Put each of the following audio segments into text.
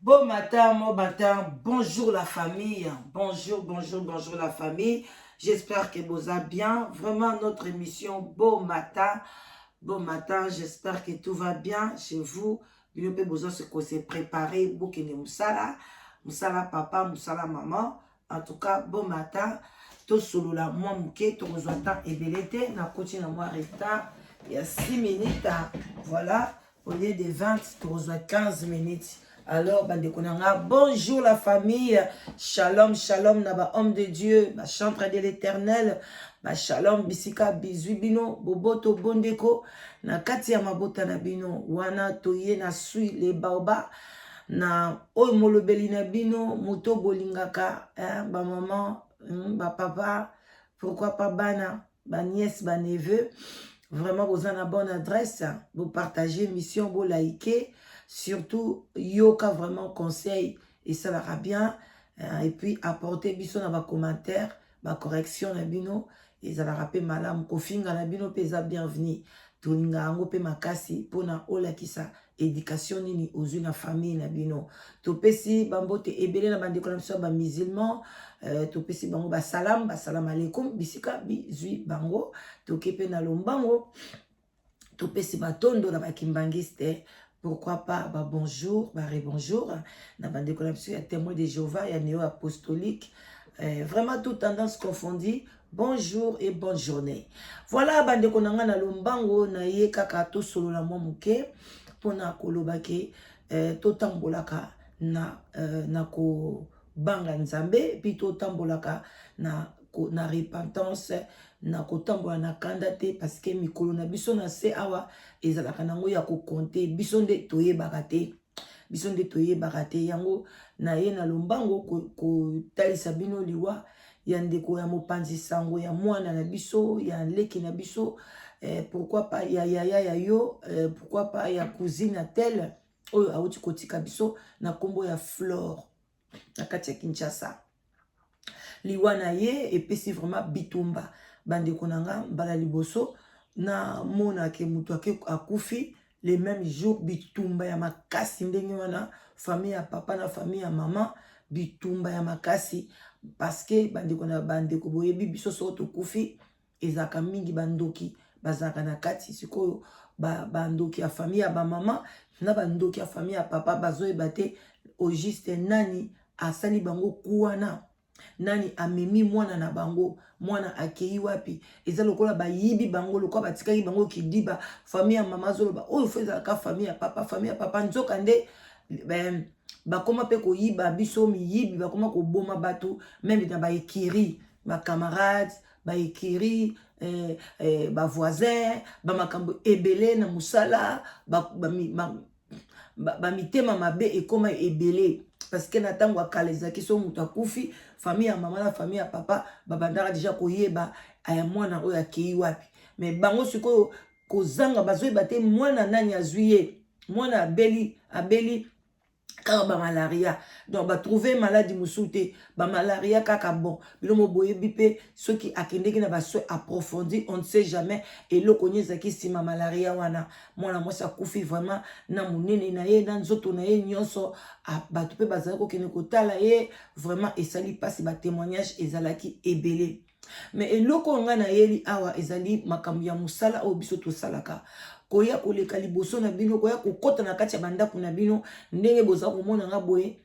Bon matin, bon matin, bonjour la famille, bonjour, bonjour, bonjour la famille. J'espère que vous allez bien. Vraiment, notre émission, bon matin, bon matin, j'espère que tout va bien chez vous. Bino pe bozo se ko se préparer, bokende mosala, mosala papa, mosala maman. En tout cas, bon matin. Tosolola mwa moke, tokozwa temps ebele te, nakoti na mwa retard ya 6 minutes. Voilà, au lieu de 20, tokozwa 15 minutes. Alors, bandeko na nga, bonjour la famille, shalom, shalom na ba homme de Dieu, ba chantre de l'Éternel, ba shalom bisika bizwi bino, boboto bondeko, na kati ya mabota na bino, wana toye na sui le baoba, na oyo molobeli na bino, moto bolingaka, hein, ba maman, ba papa, pourquoi pas bana, ba nièce, ba neveu, vraiment boza na bonne adresse, bo partager mission, bo liker, surtout yoka vraiment conseil esalaka bien, et puis apporter biso na ba commentaire, ba correction na bino ezalaka pe malamu, kofinga na bino pe eza bienvenu, tolinga yango pe makasi mpona olakisa éducation nini ozwi na famille na bino. Topesi bambote ebele na bandeko na biso ya ba musulman, topesi bango basalam, basalam alaikum bisika bizwi bango. Toke pe na lombango, topesi batondo na bakimbangiste, pourquoi pas ba bonjour, ba rebonjour na bandeko na biso ya témoin de Jéhovah, ya néo apostolique, vraiment toute tendance confondue, bonjour et bonne journée. Voilà bandeko na nga na lombango na ye kaka tosolola mwa moke mpona koloba ke totambolaka na kobanga Nzambe, puis totambolaka na repentance, na kotambola na kanda te, parce que mikolo na biso na se awa ezalaka nango ya kokonte, biso nde toyebaka te, biso nde toyebaka te. Yango na ye na lombango kotalisa bino liwa ya ndeko ya mopanzi sango ya mwana na biso, ya leki na biso, pourquoi pas ya yaya ya yo, pourquoi pas ya cousine ya tel oyo awuti kotika biso na nkombo ya Flore na kati ya Kinshasa. Liwa na ye epesi vraiment bitumba bandeko na nga. Mbala liboso namona ke moto akufi le même jour, bitumba ya makasi ndenge wana, famille ya papa na famille ya mama, bitumba ya makasi, parce que bandeko na bandeko boyebi biso soko tokufi ezalaka mingi bandoki bazalaka na kati. Sikoyo bandoki ya famille ya bamama na bandoki ya famille ya papa bazoyeba te au juste nani asali bango kuwana, nani amemi mwana na bango, mwana akei wapi. Eza lokola bayibi bango, lokola batikaki bango kidiba. Famille ya mama azoloba oyo fo ezalaka famille ya papa, famille ya papa, nzoka nde bakoma mpe koyiba biso miyibi, bakoma koboma bato même na baekiri, bacamarade, baekiri, bavoisin, bamakambo ebele na mosala, bamitema mabe ekoma ebele. Parce que na ntango ya kala ezalaki so moto akufi, famille ya mama na famille ya papa babandaka déjà koyeba aya mwana oyo akei wapi. Mais bango sikoyo kozanga, bazoyeba te mwana nani azwi ye. Mwana abeli, abeli kaka bamalaria, donc batrouve maladie mosusu te, bamalaria kaka. Bon, bino mo boyebi mpe soki akendeki na basoin approfondi, on ne sait jamais eloko nini ezalaki nsima malaria wana. Mwana mwasi akufi vraiment na monene na ye, na nzoto na ye nyonso, bato mpe bazali kokende kotala ye, vraiment esali mpasi, batémoignage ezalaki ebele. Mais eloko oyo ngai nayeli awa ezali makambo ya mosala oyo biso tosalaka, koya koleka liboso na bino, koya kokɔta na kati ya bandako na bino. Ndenge boza komona nga boye,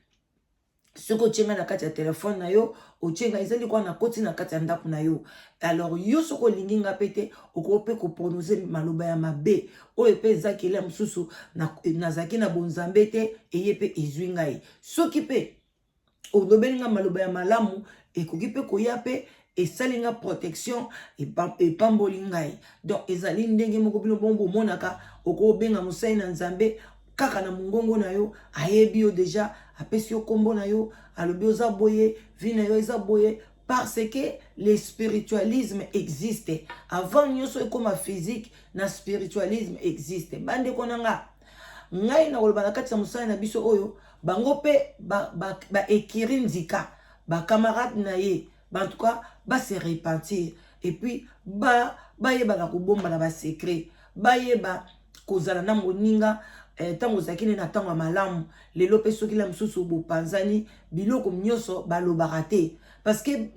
soki otie ngai na kati ya telefone na yo, otie ngai, ezali kwa nakoti na kati ya ndako na yo. Alors yo soki olingi nga mpe te, okoki mpe koprononce maloba ya mabe oyo mpe eza kelia mosusu nazalaki na bonzambe te, eye mpe ezwi ngai. Soki mpe olobeli nga maloba ya malamu, ekoki mpe koya mpe esali nga protection, epamboli ngai. Donc ezali ndenge moko bino bongo bomonaka, okobenga mosali na Nzambe kaka na mongongo na yo, ayebi yo déjà, apesi yo nkombo na yo, alobi oza boye, vie na yo eza boye, parce que le spiritualisme existe avant nyonso ekoma physique. Na spiritualisme existe. Bandeko na nga, ngai na koloba na kati ya mosala na biso oyo, bango mpe baekiri ba nzika, bacamarade na ye, en tout cas base repentir et puis bayebaka kobomba na basecret, bayeba kozala na moninga. Ntango ozalaki nde na ntango ya malamu, lelo mpe soki la mosusu bopanzani, biloko nyonso balobaka te, parce que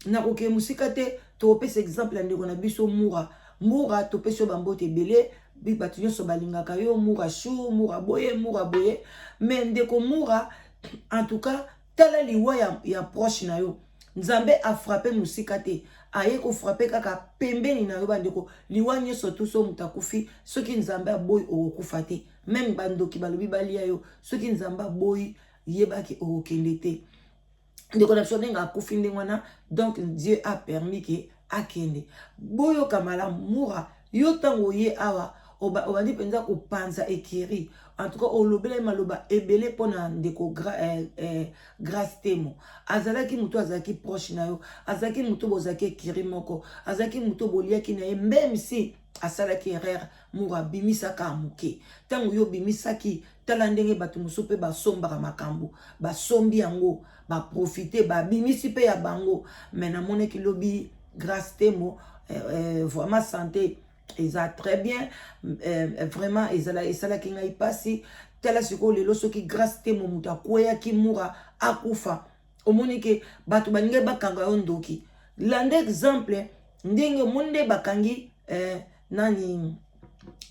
nakokee mosika te. Tokopesa exemple ya ndeko na biso Mura. Mura, topesi yo bambote ebele. Bato nyonso balingaka yo, Mura chou, Mura boye, Mura boye. Mais ndeko Mura, en tout cas, tala liwa ya proche na yo. Nzambe afrappe mosika te, aye kofrappe kaka pembeni na yo. Bandeko, liwa nyonso tu, so moto akufi, soki Nzambe aboyi, okokufa te. Même bandoki balobi balia yo, soki Nzambe aboyi, yebaki okokende te. Ndeko na biso, ndenge akufi ndenge wana, donc Dieu a permis ke akende. Boyoka malamu, Mura, yo ntango oye awa, obandi mpenza kopanza ekiri. En tout cas, olobelaki maloba ebele mpona ndeko Grâce Temo. Azalaki motu, azalaki proche na yo, azalaki motu bozalaki ekiri moko, azalaki motu boliaki na ye. Même si asalaki erreur, moko abimisaka moke, ntango yo obimisaki, tala ndenge bato mosusu mpe basombaka makambo, basombi yango, baprofite, babimisi mpe ya bango. Mais namonaki lobi Grâce Temo, vraiment santé eza très bien. Vraiment ezala esalaki ngai mpasi. Tala sikoyo lelo, soki Grâce Temo moto akweyaki, Mura akufa, omoni ke bato balingi bakanga yo ndoki. Landa exemple ndenge omoni nde bakangi nani,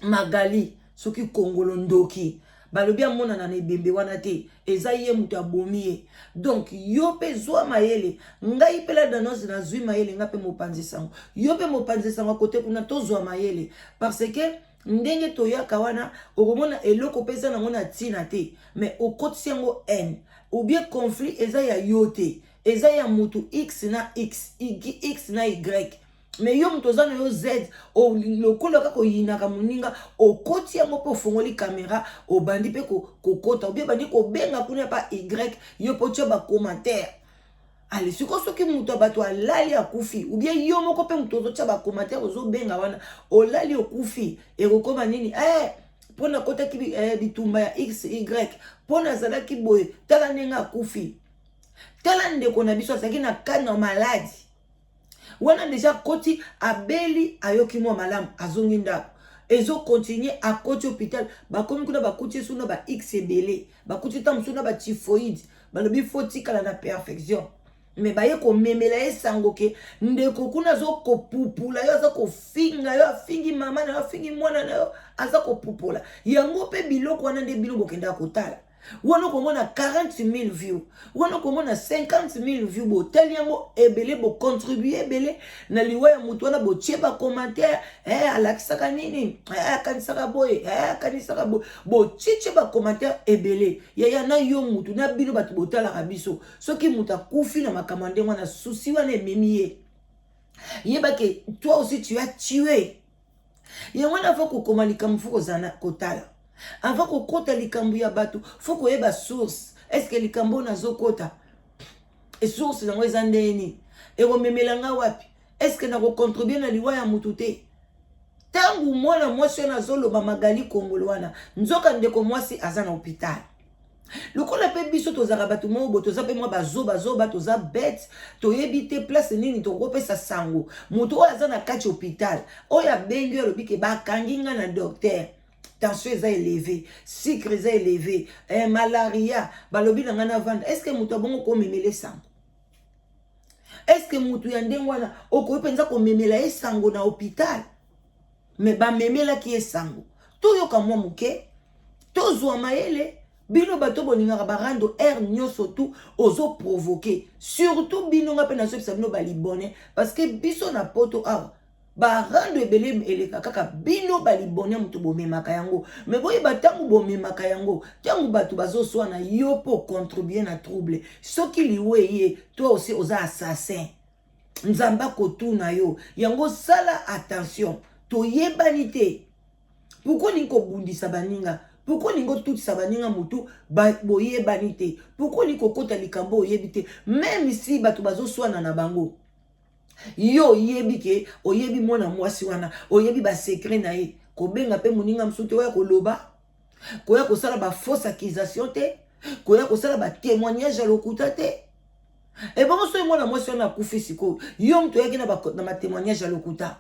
Magali, soki Kongolo ndoki, balobi amonana na ebembe wana te, eza ye moto abomi ye. Donc yo mpe zwa mayele. Ngai mpe la Danoise nazwi mayele, ngai mpe mopanzi sango, yo mpe mopanzi sango kote kuna, tozwa mayele, parce que ndenge toyaka wana, okomona eloko mpe eza nango na ntina te, mais okotisi yango haine ou bien conflit. Eza ya yo te, eza ya mutu X na X, X na Y, mais yo moto oza na yo Z, lokola kaka oyinaka moninga, okoti yango mpe ofongoli caméra, obandi mpe kokota, obie bandi kobenga kuna pa Y, yo mpo tia bacommentaire. Ale sikoyo, soki moto ya bato alali akufi, ou bien yo moko mpe moto ozotia bacommentaire, ozobenga wana, olali okufi, ekokóma nini? Mpo nakotaki bitumba ya X, Y, mpo nazalaki boye, tala ndenge akufi. Tala ndeko na biso azalaki na kano maladi wana, déjà akoti, abeli, ayoki mwa malamu, azongi ndako, ezocontinue, akoti hôpital, bakomi kuna, bakuti esu na ba X ebele, bakuti ta mosusu na batyphoïde, balobi faut tikala na perfection. Mais baye komemela ye sango ke ndeko kuna azokopupula yo, aza kofinga yo, afingi mama na yo, afingi mwana na yo, aza kopupula yango. Mpe biloko wana nde bino bokendaka kotala wana, okomona 40 000 view wana, okomona 50 000 view. Botali yango ebele, bocontribue ebele na liwa ya motu wana, botie bacommentaire, alakisaka nini, akanisaka boye, akanisaka boye, botietie bacommentaire ebele. Yaya na yo mutu na bino bato botalaka biso, soki moto akufi na makambo ya ndenge wana, susi wana ememi ye, yebake toi aussi tu as tué. Yango wana, faut kokoma likambo, faut kozala kotala avant kokota likambo ya bato, faut koyeba source. Est-ce likambo oyo nazokota, source yango eza ndenge nini? Ekomemela nga wapi? Est-ce nakocontribue na liwa ya motu te? Ntango mwana mwasi wana azoloba, Magali Kongolo wana, nzoka ndeko mwasi aza na hôpital. Lokola mpe biso tozalaka bato moko boye, toza mpe mwa bazobazoba, toza bête, toyebi te place nini tokopesa sango. Moto oyo aza na kati hôpital, oyo abengi, oyo alobi ke bakangi nga na docteur, tension eza élevé, sucre eza élevé, malaria, balobi na ngai navanda. Est ce que moto abongo komemela sango? Est ce que motu ya ndenge wana okoki mpenza komemela ye sango na hôpital? Mais bamemelaki ye sango. Toyoka mwa moke, tozwa mayele. Bino bato bolingaka barando aire nyonso tu ozoprovoke, surtout bino, nga mpe nazobisa bino balibonais, parce que biso na Poto awa, barando ebele eleka kaka bino balibonais moto bomemaka yango. Mais boyeba, ntango bomemaka yango, ntango bato bazoswana, yo mpo contribue na trouble. Soki liwa eye, toi aussi oza assassin, Nzambe akotuna yo yango. Sala attention, toyebani te. Pourquoi olingi kobundisa baninga? Pourquoi olingi otutisa baninga motu? Boyebani te. Pourquoi olingi kokota likambo oyebi te? Même si bato bazoswana na bango, yo oyebi ke oyebi mwana mwasi wana, oyebi basecret na ye, kobenga mpe moninga mosusu te oya koloba, koya kosala bafausse accusation te, koya kosala batémoignage ya lokuta te. Ebongo soki mwana mwasi wana akufi sikoyo, yo moto oyaki na batémoignage ya lokuta,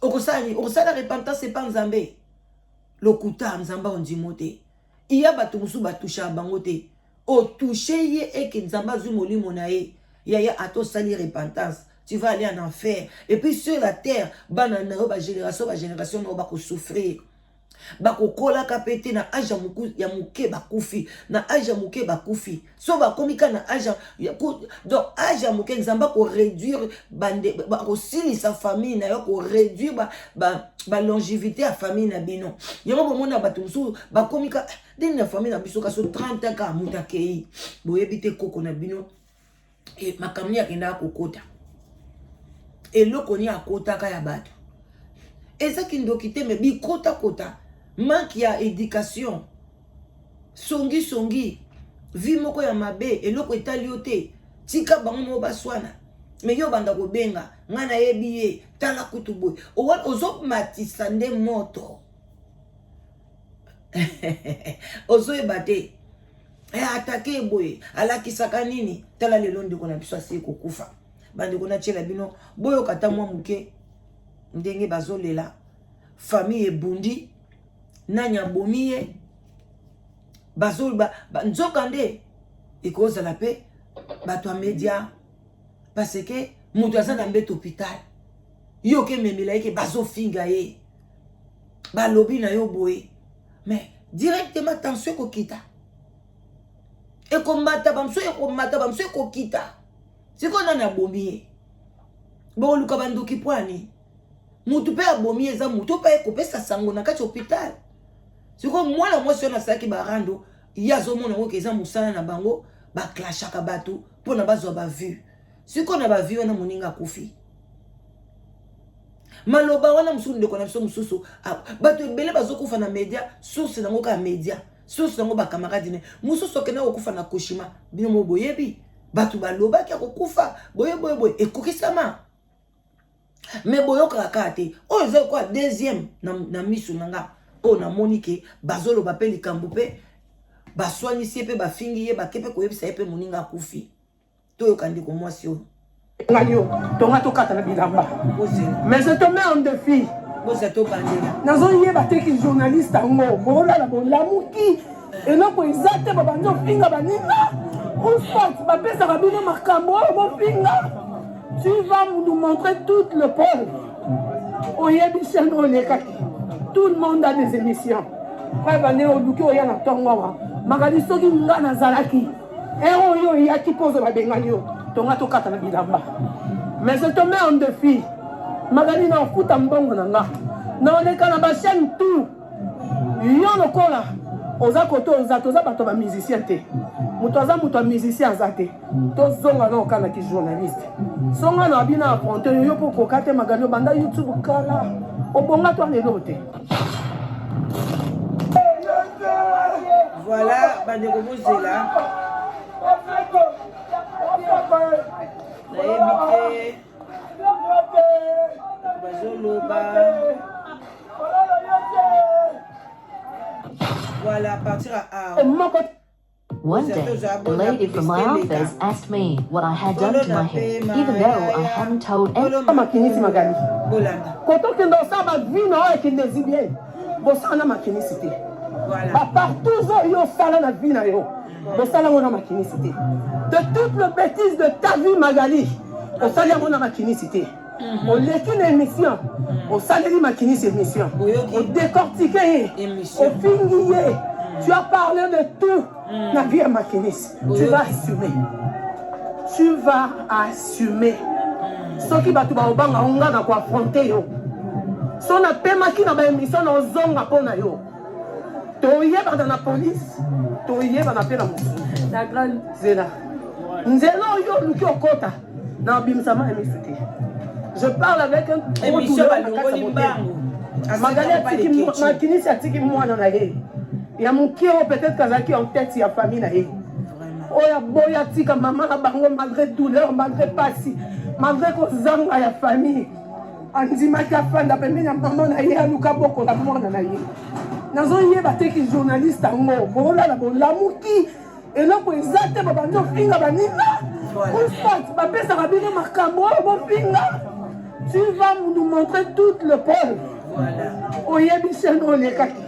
okosala nini? Okosala repentance epa Nzambe? Lokuta, Nzambe ondimo te. Iya bato mosusu batouchaka bango te. Otouche ye eke Nzambe azwi molimo na ye. Yaya, ata osali repentance, tu vas aller en enfer. Et puis sur la terre, bana na yo, bagénération bagénération na yo bakosouffrir. Bakokolaka mpe te na age ya moke bakufi, na age ya moke bakufi. So bakomi ka na age donc age ya moke, Nzambe akoréduire, bakosilisa famille na yo, akoréduire balongévité ya famille na bino. Yango bomona bato mosusu bakomi ka ndenge na famille na biso ka so 30 ans kaka moto akei, boyebi te koko na bino makambo nini akendaka kokota, eloko nini akotaka ya bato. Eza kindoki te, me bikotakota, manque ya éducation, songisongi, vie moko ya mabe. Eloko etali yo te, tika bango moko baswana. Me yo banda kobenga ngai, nayebi ye, tala kutu boye, ozomatisa nde moto, ozoyeba te. Atake boye, alakisaka nini? Tala lelo ndeko na biso asili kokufa. Bandeko, natiela bino, boyoka ata mwa moke ndenge bazolela. Famille ebundi, nani abomi ye? Nzoka nde ekozala mpe bato ya media, parce que moto aza na mbeto hôpital, yo okememela ye ke bazofinga ye, balobi na yo boye, mais directement tension ekokita, ekomata, bamosusu ekomata, bamosusu ekokita. Sikoyo nani abomi ye? Bokoluka bandoki mpo ani mutu mpe abomi ye, eza mutu mpe ekopesa sango na kati ya hôpital. Sikoyo mwana mwasi wana asalaki barando, ye azomona ngo ke eza mosala na bango, baclashaka bato mpona bazwa bavue. Sikoyo na bavue wana, moninga akufi. Maloba wana mosusu, ndeko na biso mosusu, bato ebele bazokufa na media, source nango kaka media, source nango bacamarade ne mosusu akenda kokufa na koshima. Bino mo boyebi, bato balobaki akokufa boye boye boye, ekokisama. Me boyokaka kaka te. Oyo eza lokola deuxième na miso na nga oyo namoni ke bazoloba mpe likambo mpe baswanisi ye mpe bafingi ye, bake mpe koyebisa ye mpe moninga akufi. Toyoka ndeko mwasi oyo. Ngai yo tonga tokata na bilamba, mais je te mets en défi. Boza, tobandela. Nazoyeba te ki journaliste yango, bolala, bolamuki, eloko eza te, babandi ofinga baninga. Soit bapesaka bino makambo oyo bofinga. Tu vas nous montrer toute le peuple. Oyebi chaîne oyo olekaki, tout le monde a des émissions. Preuve ane oluki oya na ntongo awa. Makali, soki nga nazalaki ere oyo oyaki mpo ozo babengani yo, tonga tokata na bilamba. Mais je te mets en défi, Magali, na ofuta mbongo na nga, na oleka na bachaîne tout. Yo lokola oza kote, oza, toza bato ya bamusicien te, moto aza moto ya musicien aza te. Tozonga na okanaki journaliste, so nga na bino affronte yo, yo mpo okoka te. Magali, obanda YouTube kala, obonga to lelo te. Voilà, bandeko, bozela, nayebi te bazoloba. Voilà, à partir à moko. One day, a lady from my office asked me what I had done to my hair, even though I hadn't told any. Makinisi, Magali. Bolanda. Kotokende osala bavi na oyo ekende ezibie, bosala na makinisi te. Bapartout oyo osala na vie na yo, bosala yango na makinisi te. De toutes les bêtises de ta vie, Magali, osali yango na makinisi te. Oleki na émission, osaleli makinisi émission, odécortique ye, ofingi ye, tu as parlé de tout na vie ya makinisi. Tu vas assumer, tu vas assumer. Soki bato baobanga ngo, nga na koaffronte yo. So napemaki na baémission, na ozonga mpo na yo, toyebana na police, toyebana mpe na mosuni. La grande. Nzela, nzela oyo oluki okota na obimisama emisu te. Je parle avec un trop douleur na kati ya motema. Magali atiki, makinisi atiki mwana na ye ya moke oyo peut-être azalaki en tête ya famille na ye, oyo aboyi atika mama na bango malgré douleur, malgré pasi, malgré kozanga ya famille. Andimaki afanda pembeni ya mama na ye, aluka bokola mwana na ye. Nazoyeba te ki journaliste yango, bolala, bolamuki, eloko eza te, babandi ofinga baninga. Soit bapesaka bino makambo oyo bofinga. Tu vas nous montrer toute le peuple. Oyebi chaîne oyo olekaki.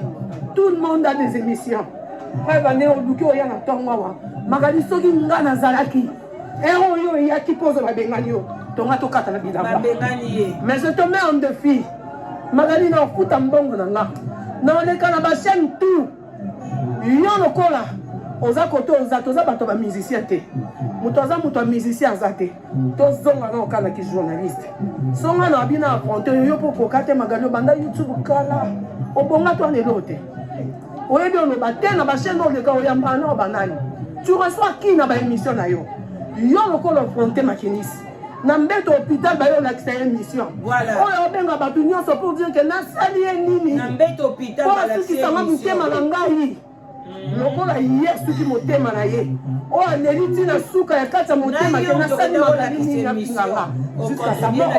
Tout le monde a des émissions. Preuve ane oluki oya na ntongo awa. Magali soki nga nazalaki ero oyo eyaki mpo ozo babengani yo tonga tokata na bilamba. Mais je te mets en défi. Magali na ofuta mbongo na nga. Na oleka na ba chaîne tout. Yo lokola oza kote oza toza bato ba musicien te. Moto aza moto ya musicien aza te. Tozonga na okana ki journaliste. Songa na bino affronter yo yo po koka te Magali obanda YouTube kala. Obonga to lelo te. Oyebi oloba te na ba chaîne oleka oyamba na banani. Tu reçois qui na ba émission na yo? Yo lokola affronter makinisi. Na mbeto hôpital bayo olakisa ye mission. Voilà. Oyo obenga bato nyonso pour dire que nasali ye nini? Na mbeto hôpital balakisi ye mission. motema na ngai. Lokola ye asuki motema na ye oyo aleli ntina suka ya kati ya motema ke nasali magali nini afinga nga jusqu'à sa mort.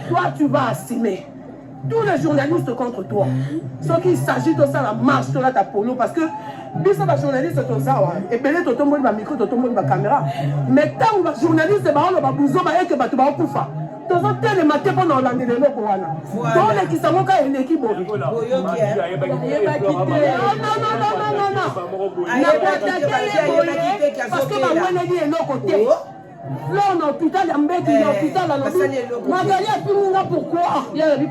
Toi tu vas assumer tous les journalistes contre toi. Soki il s'agit tosala marche tolata polo parce que biso bajournaliste toza wa ebele totomboli bamicro totomboli bacaméra mais ntango bajournaliste baoloba buzoba eke bato baokufa tozotelema te mpo na olandela eloko wana tolekisa yango kaka eleki boye nakoatake ye boye parce que baweleli eloko te Flore na hôpital ya mbeki na hôpital alobi Magali atuni nga pourquoi jamais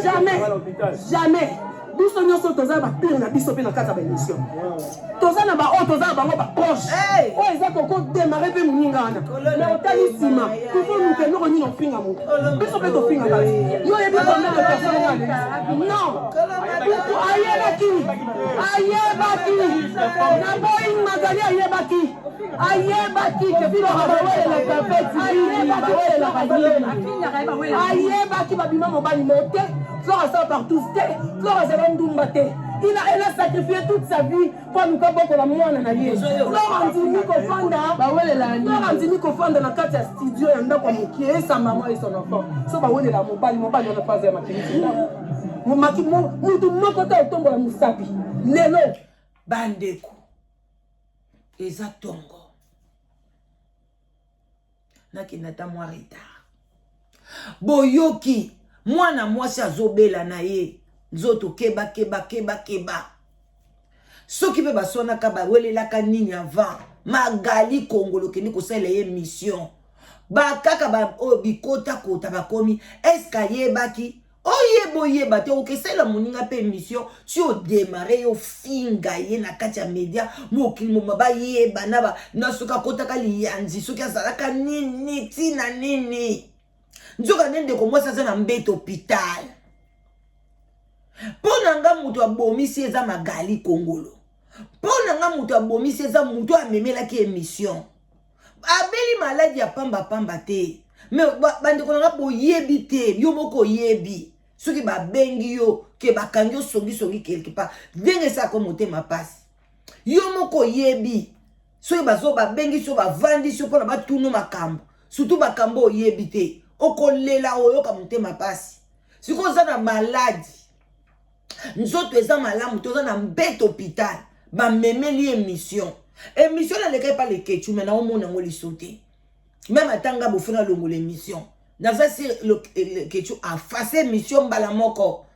jamais jamais jamais biso nyonso toza bapire na biso mpe na kati ya baémission toza na baoyo toza na bango baproche oyo eza koko demare mpe moninga wana me otali nsima tozoluka eloko nini ofinga moto biso mpe tofinga bato yo oyebi combien de personne non ayebaki ayebaki naboyi magali ayebaki ayebaki ayebaki babima mobali mo te Flore asala partout te Flore azala ndumba te il a, elle a sacrifié toute sa vie mpo aluka bokola mwana na ye. Flore andimi kofanda, Flore andimi kofanda na kati ya studio ya ndako ya mokie et sa maman et son enfant. So bawelela mobali, mobali wana faze ya makelisi ndako. Mutu moko te otombola mosapi lelo. Bandeko, eza tongo. Nakende ata mwa retard. Boyoki mwana mwasi azobela na ye nzoto keba keba keba keba. Soki mpe baswanaka bawelelaka nini avant Magali Kongolo kende kosalela ye mission bakaka ba oyo bikotakota bakomi eske ayebaki oyeba oyeba te okesalela moninga mpe émission si odemare yo finga ye na kati ya media mokili moma bayeba na, na soki akotaka liyanzi soki azalaka nini ntina nini nzoka nde ndeko mwasi aza na mbeto hôpital mpo na nga moto abomisi eza Magali Kongolo mpo na nga moto abomisi eza moto amemelaki émission abeli maladi ya pamba pamba te me bandeko na nga boyebi te yo moko oyebi soki babengi yo ke bakangi yo songisongi quelque part ndenge esalaka motema mpasi yo moko oyebi soki bazo babengi so bavandisi yo mpona batunu makambo surtout makambo oyebi te okolela oyoka motema mpasi sikoyo oza na maladi nzoto eza malamu toza na mbeto hôpital bamemeli émission émission naleka epa leketchu me naomona yango liso te meme ata nga bofe nalongola émission naza si leketchu afase émission mbala moko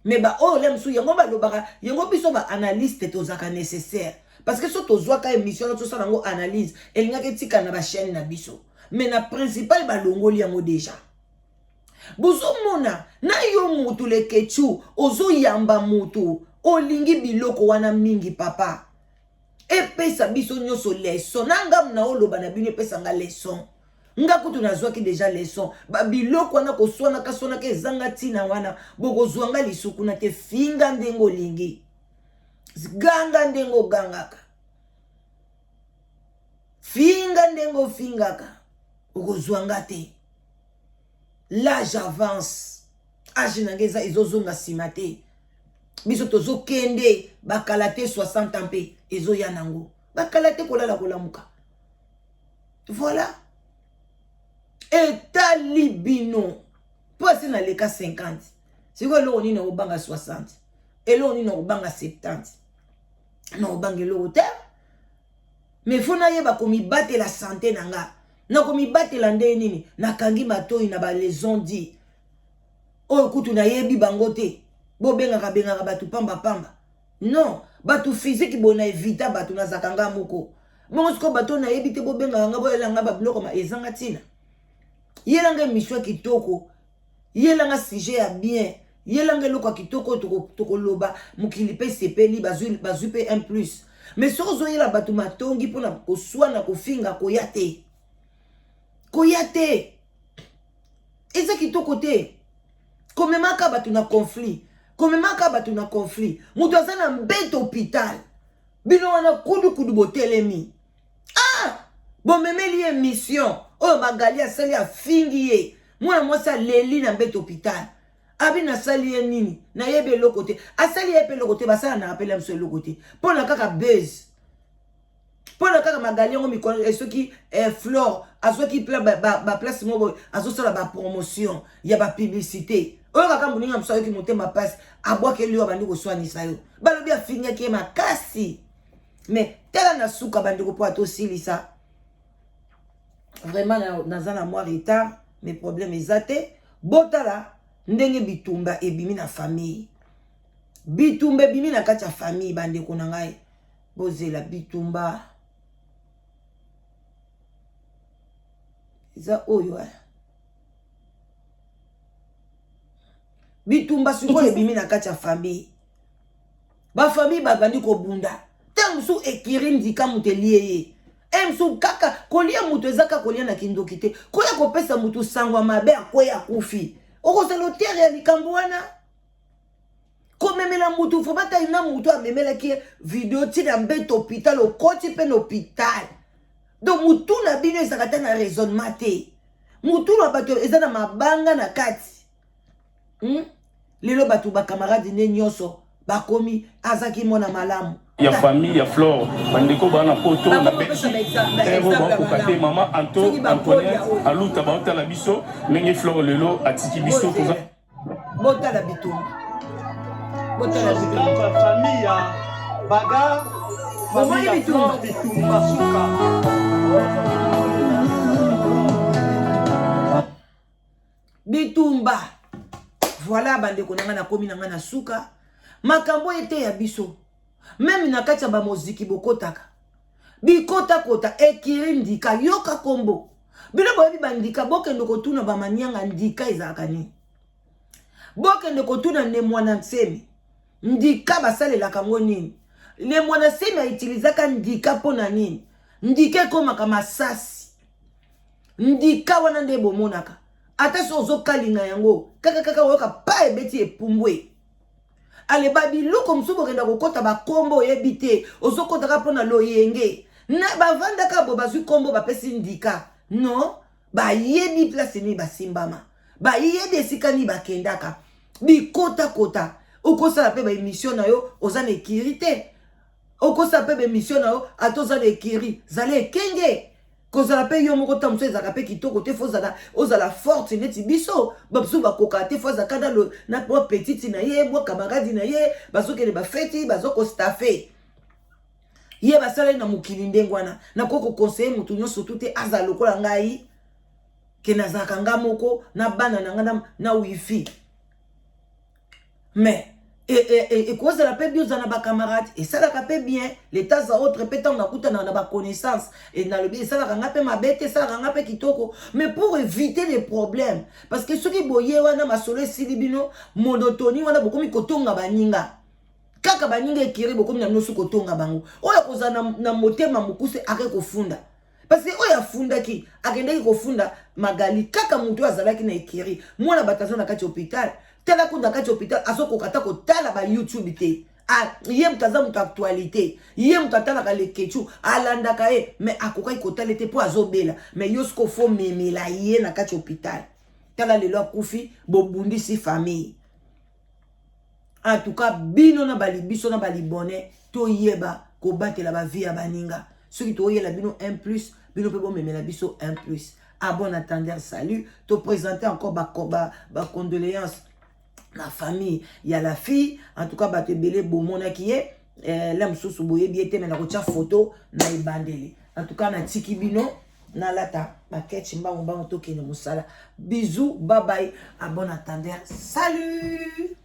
me baoyo le mosusu yango balobaka yango biso baanalyste tozalaka nécessaire parce que so tozwaka émission na tosala yango analyse elingaki etikala na bachaîne na biso mais na principal balongoli yango déjà bozomona na yo mutu leketchu ozoyamba mutu olingi biloko wana mingi papa epesa biso nyonso leson na ngamu na oloba na bino epesa nga leson nga kutu nazwaki deja leson babiloko wana koswanaka swanaka ezanga ntina wana bokozwa nga lisuku na te finga ndenge olingi ganga ndenge ogangaka finga ndenge ofingaka okozwa nga te l'âge avance age na ngai eza ezozonga nsima te biso tozokende bakala te 60 ans mpe ezoya nango bakala te kolala kolamuka voilà etali bino mpo asi naleka 50 sikoyo eloko nini nakobanga 60 eloko nini nakobanga 70 nakobanga eloko te mais fo nayeba komibatela sante na nga. Nakomibatela ndenge nini? Nakangi matoi na ba les on dit oyo kutu nayebi bango te. Bobengaka bengaka bato pamba pamba. Non, bato physique boye na evita bato, nazalaka nga moko. Bongo sikoyo bato oyo nayebi te, bobengaka nga, boyela nga babiloko ma ezanga ntina. Yela nga émission ya kitoko, yela nga sujet ya bien, yela nga eloko ya kitoko oyo tokoloba, mokili mpe esepeli, bazwi bazwi mpe un plus. Mais soki ozoyela bato matongi mpona koswana, kofinga, koya te, koya te, eza kitoko te. Komemaka bato na conflit, komemaka bato na conflit. Moto aza na mbeto hôpital, bino wana kudukudu botelemi, ah, bomemeli ye mission oyo Magali asali, afingi ye. Mwana mwasi aleli na mbeto hôpital, abi nasali ye nini? Nayebi eloko te. Asali ye mpe eloko te, basalanaka mpe na biso eloko te, mpo na kaka buzz, mpo na kaka Magali yango. Mikolo soki Flore azwaki baplace moko boye, azosala bapromotion ya bapublicité oyo, kaka moninga mosu ayoki motema mpasi, abwakeli yo, abandi koswanisa yo, balobi afingaki ye makasi. Mais tala na suka, bandeko, mpo atosilisa vraiment, naza na mwa retard, mais problème eza te. Botala ndenge bitumba ebimi na famille, bitumba ebimi na kati ya famille. Bandeko na ngai, bozela, bitumba eza oyo, eh. Bitumba sikoyo ebimi na kati ya famille, bafamille babandi kobunda. Ntango mosusu ekiri ndika moto elie ye, e mosusu kaka kolia moto, eza kaka kolia na kindoki te, koya kopesa moto sango ya mabe, akweya, akufi, okozala otere ya likambo wana. Komemela motu vraiment tai na motu amemelaki ye video ntina mbeto hôpital, okoti mpe na hôpital. Donc motu na bino ezalaka ta na raisonnement te, motu na bato eza na mabanga na kati, Lelo bato bacamarade nde nyonso bakomi azaki mwana malamu. Ya famille ya Flore, bandeko baa na Poto, na Belgique, ero bakoka te. Mama Anto Antoinette Aluta baotala biso ndenge Flore lelo atiki biso, toza Botala bitumba, botala bitumba. Famille ya bagarre, famille ya bitumba. Flore, bitumba suka. Bitumba, voilà. Bandeko na ngai, nakomi na ngai na suka. Makambo eteya biso, même na kati ya bamoziki, bokotaka bikotakota ekiri ndika, yoka kombo. Bino boyebi bandika, bokende kotuna bamanianga ndika ezalaka nini, bokende kotuna ne mwana nsemi ndika basalelaka yango nini, ne mwana nsemi autilisaka ndika mpo na nini. Ndika ekomaka masasi, ndika wana nde bomonaka ata so ozokalinga yango kaka kaka, oyoka pa ebeti, epumbwe. Ale babiloko mosusu bokenda kokɔta bakombo oyebi te, ozokɔtaka mpo na loyenge na bavandaka bo bazwi kombo bapesi ndika. Non, bayebi place nini basimbama, bayebi esika nini bakendaka bikotakota. Okosala mpe baémission na yo, oza na ekiri te. Okosala mpe baémission na yo, ata oza na ekiri, zala ekenge. Kozala mpe yo moko, ntango mosusu ezalaka mpe kitoko te. Faut ozala forte neti biso. Bamosusu bakokaka te, faut azalaka na mwa petite na ye, mwa camarade na ye, bazokende bafeti, bazokostaffe ye, basalaki na mokili ndenge wana. Nakoki koconseiller motu nyonso tu te azala lokola ngai, ke nazalaka nga moko na bana na nga na wifi. Mais ekozala mpe bien ozala na bacamarade, esalaka mpe bien le temps à autre mpe ntango nakutanaka na baconnaissance, nalobi esalaka nga mpe mabe te, esalaka nga mpe kitoko, mais pour éviter les problèmes, parce que soki boye wana masolo esili bino, monotonie wana, bokomi kotonga baninga kaka baninga ekiri, bokomi na bino soki kotonga bango. Oyo akozala na motema mokuse ake kofunda, parce que oyo afundaki, akendaki kofunda Magali kaka moto oyo azalaki na ekiri. Mwana bato aza na kati ya hôpital, tala kuna na kati ya hôpital, azokoka ata kotala ba YouTube te. Ah, ye moto aza moto actualité, ye moto atalaka Lekechu, alandaka ye, mais akokaki kotala te mpo azobela. Mais yo siko faut memela ye na kati ya hôpital. Tala lelo akufi, bobundisi famille. En tout cas, bino na bali biso na balibone, toyeba kobatela bavie ya baninga. Soki toyela bino un plus, bino mpe bomemela biso un plus. À bon entendeur, salut. Toprésente encore bacondoléance ba na famille ya la fille. En tout cas, bato ebele bomonaki ye, la mosusu boyebi ye te, mais nakotia photo na ebandeli. En tout cas, natiki bino. Nalata baketch mbangu mbangu, tokende mosala. Bisous, bye bye, à bon entendeur, salut.